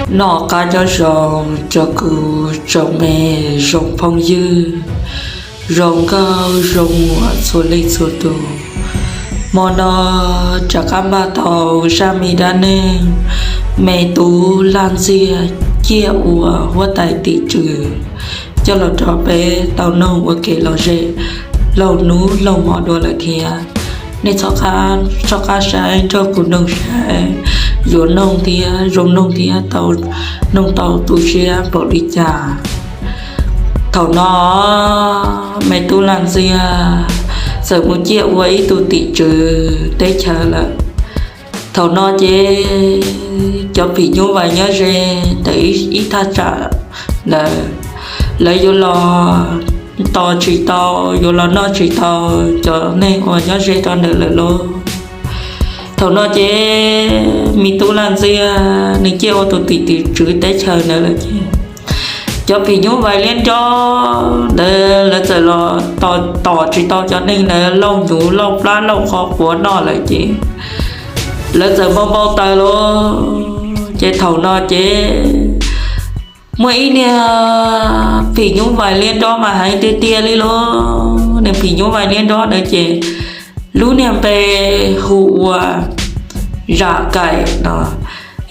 Noj qab nyob zoo rau kuv tsoom me zoo phooj ywg, zoo nkauj zoo muam txhua leej txhua tus. Hmo no rov qab npaj tau zaj me dab neeg me tub Laj Ntxiag ciaj ua huab tais tim tswv coj los rau peb tau noog ua kev lom zem laug hnub laug hmo dua lawm thiab. Nej txhob qab saib nrog kuv noog saib, yuav noog thiab zoo noog thiab tau noog tau tu siab npaum li cas. Thaum no me tub Laj Ntxiag txawm mus ciaj ua ib tug tim tswv teb chaws lawm. Thaum no ces cov phim nyuj vais nyob ze ntawm ib thaj tsam ntawd, lawv yuav los tos tsis tau, yuav los noj tsis tau cov neeg uas nyob ze rau ntawd lawm lauj. Thaum no ces me tub Laj Ntxiag nws ciaj ua tus tim tim tswv teb chaws ntawd lawm ces cov phim nyuj vais liab nrob ntawd lawv txawm los tos tsis tau cov neeg ntawd lauj hnyuv lauj plab lauj qhov quav noj lawm ces lawv txawm npau npau taws lauj. Ces thaum no ces muaj ib niag phim nyuj vais liab nrob mas heev tiag tiag li lauj. Niag phim nyuj vais liab nrob ntawd ces lub niag npe hu ua Zam Kaim no.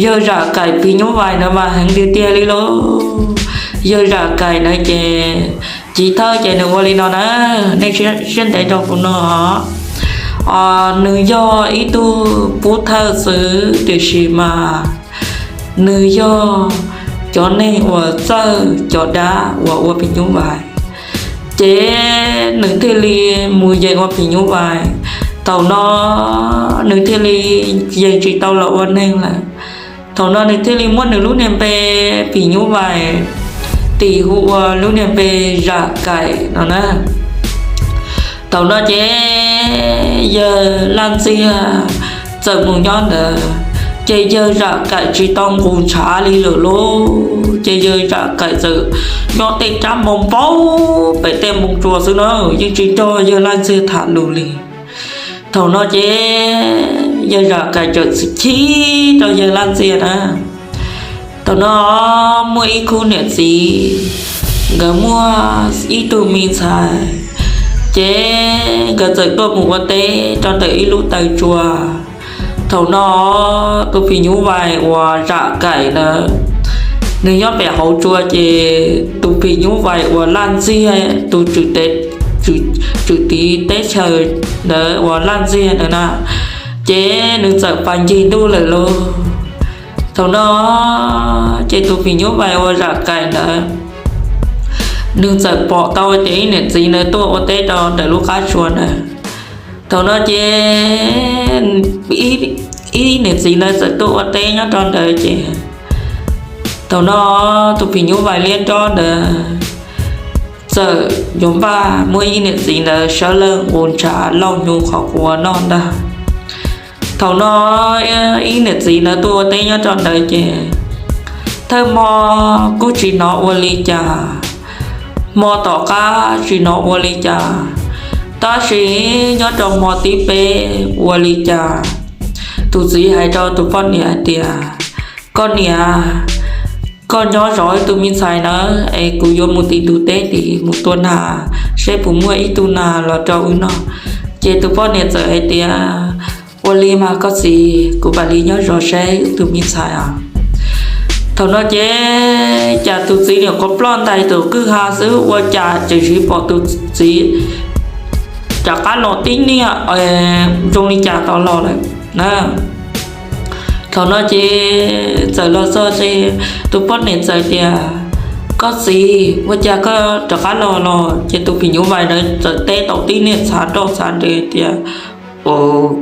Yawg Zam Kaim phim nyuj vais ntawd mas heev tiag tiag li lauj. Yawg Zam Kaim ntawd ces chiv thawj ces nws ua li no na, nej siab ntev rau kuv no. Nws yog ib tug pub thawj xwb tiam sis mas nws yog cov neeg uas txawj cov dab uas ua phim nyuj vais. Ces nws thiaj li mus yees ua phim nyuj vais. Thaum no nws thiaj li yees tsis tau los ua neeg lawm. Thaum no nws thiaj li muab nws lub niag npe phim nyuj vais tis hu ua lub niag npe Zam Kaim no na. Thaum no ces yawg Laj Ntxiag txawm mus nyob ntawd, ces yawg Zam Kaim tsis tau nqus ntshav li lawm lauj. Ces yawg Zam Kaim txawm nyob tej rab npoo npoo pem tej npoo tsua xwb na, yeej tsis nrog yawg Laj Ntxiag tham lus li. Thaum no ces yawg Zam Kaim txawm chim rau yawg Laj Ntxiag na. Thaum no muaj ib khub niam txiv, nkawd muaj ib tug me ntxhais, ces nkawd txawm tuaj mus ua teb rau ntawm ib lub taw tsua. Thaum no tus phim nyuj vais uas Zam Kaim ntawd, nws nyob pem hauv tsua, ces tus phim nyuj vais uas Laj Ntxiag, tus tswv tiv teb chaws ntawd uas Laj Ntxiag ntawd na, ces nws txawm pas ncig ntuj lawm lauj. Thaum no ces tus phim nyuj vais uas Zam Kaim ntawd, nws txawm pom tau tias ib niam txiv ntawd tuaj ua teb rau ntawm lub qab tsua ntawd. Thaum no ces ib niam txiv ntawd txawm tuaj ua teb nyob rau ntawd ces thaum no tus phim nyuj vais liab nrob ntawd txawm yuav npaj muab ib niam txiv ntawd sawv leej nqus ntshav lauj hnyuv qhov quav noj ntag. Thaum no ib niam txiv ntawd tuaj ua teb nyob rau ntawd ces thawj hmo kuj tsis hnov ua li cas, hmo tom qab tsis hnov ua li cas, tab sis nyob rau hmo thib peb ua li cas, tus txiv hais rau tus poj niam hais tias, koj niam, koj nyob zov tus me ntxhais nawb es kuv yuav mus tim ntug teb tid mus tua nas seb puas muaj ib tug nas los rau wb noj. Ces tus poj niam txawm hais tias, ua li mas koj txiv, kuv mam li nyob zov seb wb tus me ntxhais os. Thaum no ces cas tus txiv nyuam qhuav ploj ntais tus kwj ha xwb ua cas tseem sim pom tus txiv rov qab los tib niag zoo li cas tau los lawm na. Thaum no ces txawm los txog ces tus poj niam txawm tias, koj txiv, ua cas koj rov qab los los? Ces tus phim nyuj vais ntawd txawm teb tau tib niag txhav roj txhav nrev tias,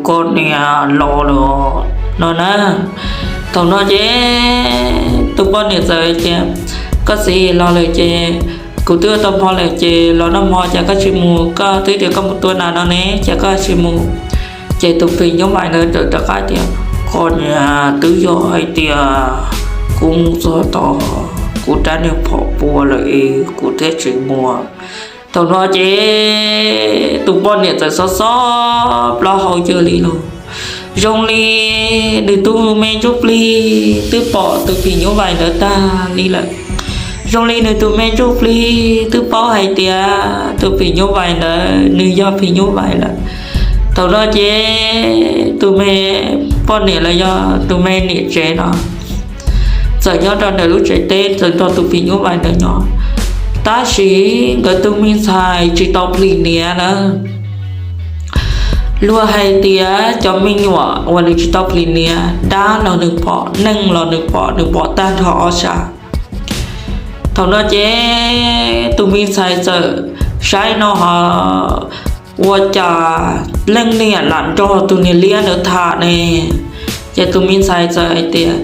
koj niam, los lawm no na. Thaum no ces tus poj niam txawm tias, koj txiv, los lawm ces kuv twb ua tau hmo lawm ces los noj hmo, cas koj tsis mus? Koj twb tias koj mus tua nas no ne, cas koj tsis mus? Ces tus phim nyuj vais ntawd txawm rov qab tias, koj niam, twb yog hais tias kuv mus txog tom kuv rab niag phom pua lawm es kuv thiaj tsis mus. Thaum no ces tus poj niam txawm xob xob plaub hau cuag li los, Zoo li nws tus me ntsuj plig twb pom tus phim nyuj vais ntawd tag li lawm. Zoo li nws tus me ntsuj plig twb paub hais tias tus phim nyuj vais ntawd nws yog phim nyuj vais lawm. Thaum no ces tus me poj niam los yog tus me niam tsev no txawm nyob rau ntawm lub tsev teb txawm nrog tus phim nyuj vais ntawd nyob, tab sis nkawd tus me ntxhais tsis tau plhis niam lawm. Luag hais tias cov me nyuam uas nws tsis tau plhis niam, dab los nws pom, neeg los nws pom, nws pom tag nrho ob sab. Thaum no ces tus me ntxhais txawm saib no ho ua cas leej niam lam nrog tus niam liab ntawd tham ne. Ces tus me ntxhais txawm hais tias,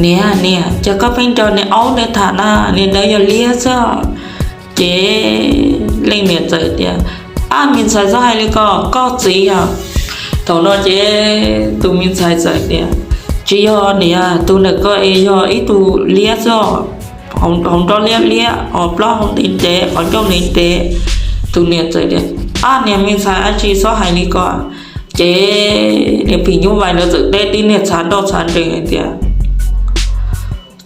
Niam, niam, cas koj pheej nrog niag aub ntawd tham na, niag ntawd yog liab xwb. Ces leej niam txawm tias, Ab, me ntxhais, txhob hais li ko, koj txiv os. Thaum no ces tus me ntxhais txawm tias, Tsis yog niam, tus ntawm koj es yog ib tug liab xwb, hauv nrob liab liab, hauv plaub hau ntev ntev, qhov ncauj ntev ntev. Tus niam txawm tias, Ab, niag me ntxhais, ab tsi, txhob hais li ko. Ces niag phim nyuj vais ntawd txawm teb tib niag txhav nroj txhav nrees hais tias,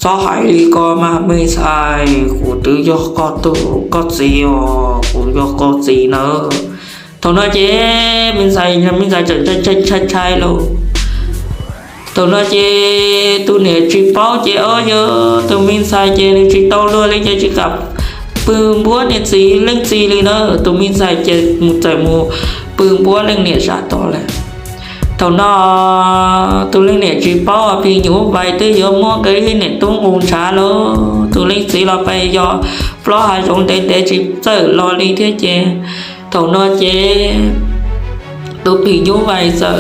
Txhob hais li ko mas me ntxhais, kuv twb yog koj tus, koj txiv os, kuv yog koj txiv nawb. Thaum no ces me ntxhais, me ntxhais txawm ntshai ntshai ntshai lauj. Thaum no ces tus niam tsis paub ces, o, yog tus me ntxhais ces nws tsis tau luag li ces tsis kam pw npuab niag txiv leej txiv li na. Tus me ntxhais ces mus txawm mus pw npuab leej niam sab tod lawm. Thaum no tus leej niam tsis paub phim nyuj vais twb yuav muab nkawd ib niam tub nqus ntshav lauj. Tus leej txiv los pais yos plaub hav zoov ntev ntev tsis txawm los li thiab ces, thaum no ces tus phim nyuj vais txawm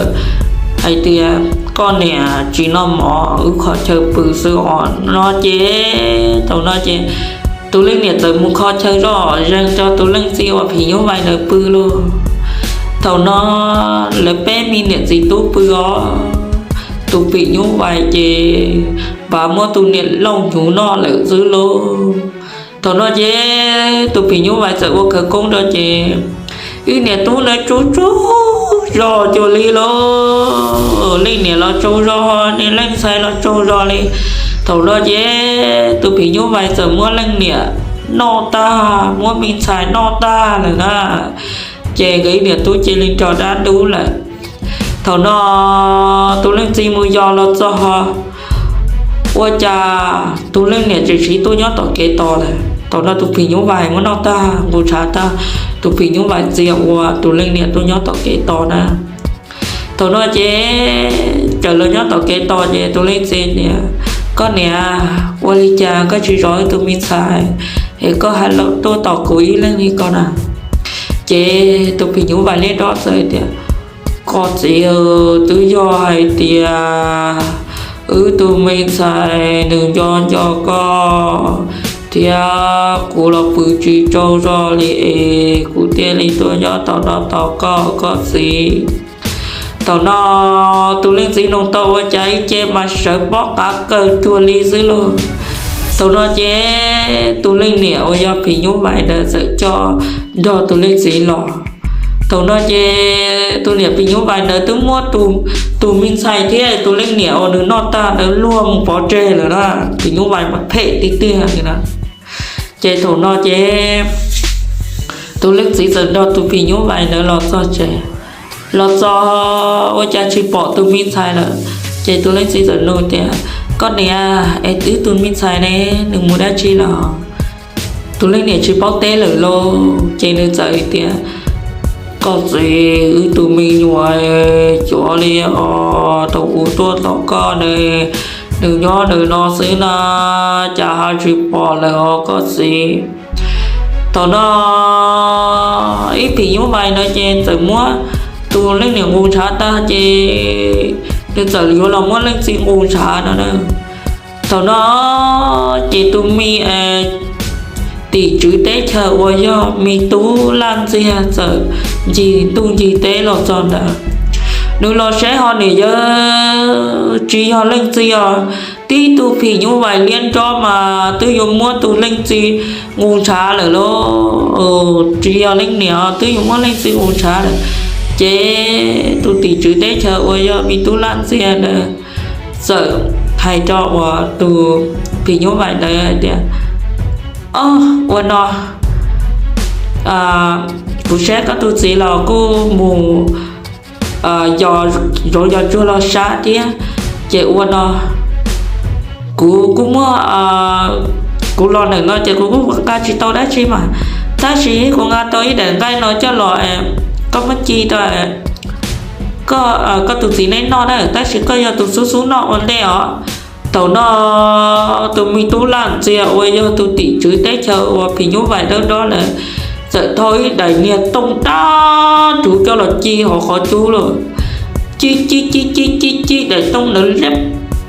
hais tias, Koj niam, tsis noj mov, wb kho chaw pw xwb os, no ces thaum no ces tus leej niam txawm mus kho chaw zoj zeeg rau tus leej txiv uas phim nyuj vais ntawd pw lauj. Thaum no lawv peb me niam txiv tub pw os, tus phim nyuj vais ces pab muab tus niam laus hnyuv noj lawm xwb lauj. Thaum no ces tus phim nyuj vais txawm ua khawv koob rau ces ib niam tub ntawd tsaug tsaug zog cuag li lauj. Leej niam los tsaug zog, niag leej ntxhais los tsaug zog li. Thaum no ces tus phim nyuj vais txawm muab leej niam noj tag, muab me ntxhais noj tag lawm na. Ces nkawd ib niam tub cia li nrog dab dub lawm. Thaum no tus leej txiv mus yos los txog, ua cas tus leej niam tseem siv tuaj nyob tom kev tos lawm. Thaum no tus phim nyuj vais muab noj tag nqus ntshav tag, tus phim nyuj vais txia ua tus leej niam tuaj nyob tom kev tos na. Thaum no ces txawm los nyob tom kev tos ces tus leej txiv tias, Koj niam, ua li cas koj tsis zov wb tus me ntxhais, es koj hais los tuaj tos kuv ib leeg li ko na? Ces tus phim nyuj vais liab nrob txawm tias, Koj txiv, twb yog hais tias wb tus me ntxhais nws nco nco koj, thiab kuv los pw tsis tsaug zog li es kuv thiaj li tuaj nyob tom no tos koj, koj txiv. Thaum no tus leej txiv nug tau ua cas ib ce mas sawv pob qav kawg cuag li xwb lauj. Thaum no ces tus leej niam uas yog phim nyuj vais ntawd txawm coj nrog tus leej txiv los. Thaum no ces tus niam phim nyuj vais ntawd twb muab tus me ntxhais thiab tus leej niam uas nws noj tag ntawd luag mus pov tseg lawm na. Phim nyuj vais mas phem tiag tiag li na. Ces thaum no ces tus leej txiv txawm nrog tus phim nyuj vais ntawd los txog tsev. Los txog ua cas tsis pom tus me ntxhais lawm. Ces tus leej txiv txawm nug tias, Koj niam, es wb tus me ntxhais ne, nws mus dab tsi lawm? Tus leej niam tsis paub teb lawm lauj, ces nws txawm tias, Koj txiv, wb tus me nyuam cuag li os, thaum kuv tuaj tos koj ne, nws nyob nws no xwb na, cas ho tsis pom lawm os koj txiv. Thaum no ib phim nyuj vais no ces txawm muab tus leej niam nqus ntshav tag ces nws txawm yuav los muab leej txiv nqus ntshav no na. Thaum no ces tus me tim tswv teb chaws uas yog me tub laj ntxiag txawm ncig ntuj ncig teb los txog ntawd. Nws los saib ho niam yawg, tsis yog leej txiv os, tib tug phim nyuj vais liab nrob mas twb yuav muab tus leej txiv nqus ntshav lawm lauj. Tsis yog leej niam os, twb yuav muab leej txiv nqus ntshav lawm. Ces tus tim tswv teb chaws uas yog me tub laj ntxiag ntawd txawm hais rau uas tus phim nyuj vais ntawd hais tias, O, ua no, kuv saib koj tus txiv los kuj mus yos, zov yos tsuag los sab thiab. Ces ua no, kuv kuj muaj, kuv los ntawm no ces kuv kuj nqa tsis tau dab tsi mas, tab sis kuv nqa tau ib daim nqaij no coj los, koj muab ci rau koj tus txiv neb noj na, tab sis koj yog tus xub xub noj ua ntej os. Thaum no tus me tub laj ntxiag uas yog tus tim tswv teb chaws uas phim nyuj vais dawb dob ntawd txawm thau ib daim niag tooj dab ruv coj los ci hauv qhov cub lawm. Ci ci ci ci ci ci daim tooj ntawd liab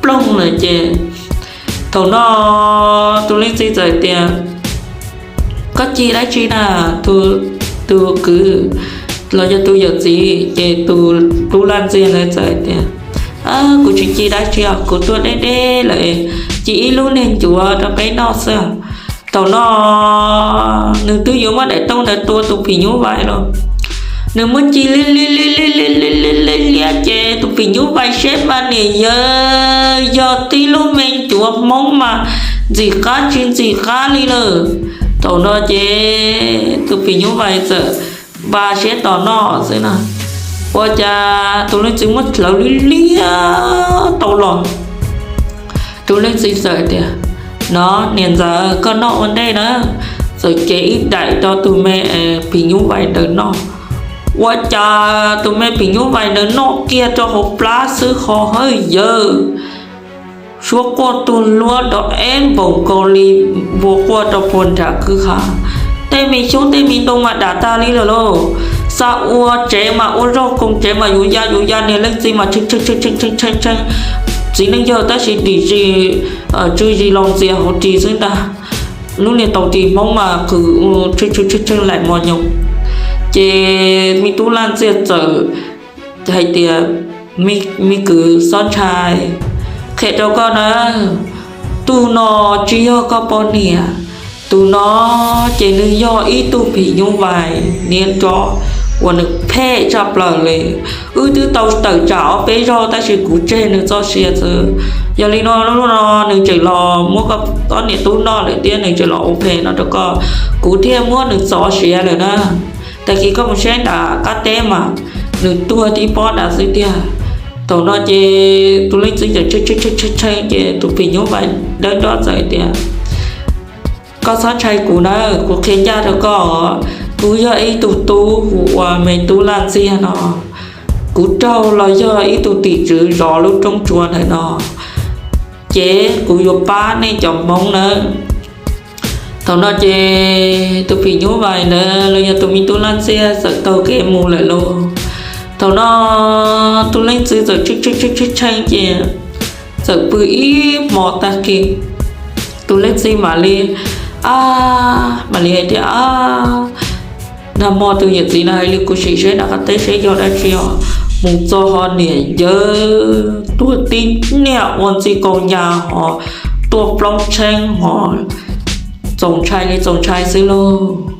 ploog lawm ces thaum no tus leej txiv txawm tias, Koj ci dab tsi na, tus kwv los yog tus yawm txiv? Ces tus tub laj ntxiag ntawd txawm tias, Kuv tsis ci dab tsi os, kuv tuaj deb deb lawm, ci ib lub niag ncuav rau peb noj xwb. Thaum no nws twb yuav muab daim tooj ntawd tua tus phim nyuj vais los, nws muab ci liab liab liab liab liab liab liab liab ces tus phim nyuj vais seb mas niam yawg, yog tib lub me ncuav hmoob mas ntxim qab tsis ntxim qab li lawm. Thaum no ces tus phim nyuj vais txawm npaj siab tos noj xwb na, ua cas tus leej txiv muab hlawv liab liab tau los. Tus leej txiv txawm tias, No niam ntxawm, koj noj ua ntej na. Txawm cev ib daim rau tus me phim nyuj vais ntawd noj. Ua cas tus me phim nyuj vais ntawd noj kiag rau hauv plab xwb ho hawj yawg, suab quaj tuag luab rau eb npaum nkaus li npua quaj rau puag nram kwj ha. Tej me xyoob tej me ntoo mas dam tag li lawm lauj. Xa ua tsev mas ua zog koos tsev mas yuav ya yuav ya, niag leej txiv mas tshee tshee tshee tshee tshee tshee txiv neej yawg tab sis dim zis tsw zis los ntxias hauv ris xwb ntag. Lub niag tau ris hmoob mas qw tshee tshee tshee tshee laim mos nyoos. Ces me tub laj ntxiag txawm hais tias, Me kwv Xob Ntshai, qhia rau koj na, tus no tsis yog koj poj niam. Tus no ces nws yog ib tug phim nyuj vais niam nrov uas nws phem tshaj plaws li. Wb twb tau tawm tsam ob peb zaug tab sis kuv tseg nws txoj sia xwb. Yog li no lub no nws tseem los muab koj ob niam tub noj lawm thiab nws tseem los ua phem no rau koj, kuv thiaj muab nws txov siav lawm na. Tag kis koj mus saib nram qab teb mas nws tuag tib pob nrad xwb tiag. Thaum no ces tus leej txiv txawm tshee tshee tshee ces tus phim nyuj vais dawb dob txawm tias, Koj txhob ntshai kuv na, kuv qhia ncaj rau koj, kuv yog ib tug tub hu ua me tub laj ntxiag no. Kuv raug los yog ib tug tim tswv zov lub roob tsua ntawm no, ces kuv yuav pab nej cov hmoob nawb. Thaum no ces tus phim nyuj vais ntawd los yog tus me tub laj ntxiag txawm taug kev mus lawm lauj. Thaum no tus leej txiv txawm tshee tshee tshee tshee ces txawm pw ib hmo tag kis, tus leej txiv mam li, a, mam li hais tias, A, nag hmo tus yawm txiv no hais li kuv sim saib nram qab teb seb yog dab tsi os. Mus txog ho niam yawg tuag tib niag ua ntxi kaus nyas ho tuaj plaub tsheeb ho txaus ntshai li txaus ntshai xwb lauj.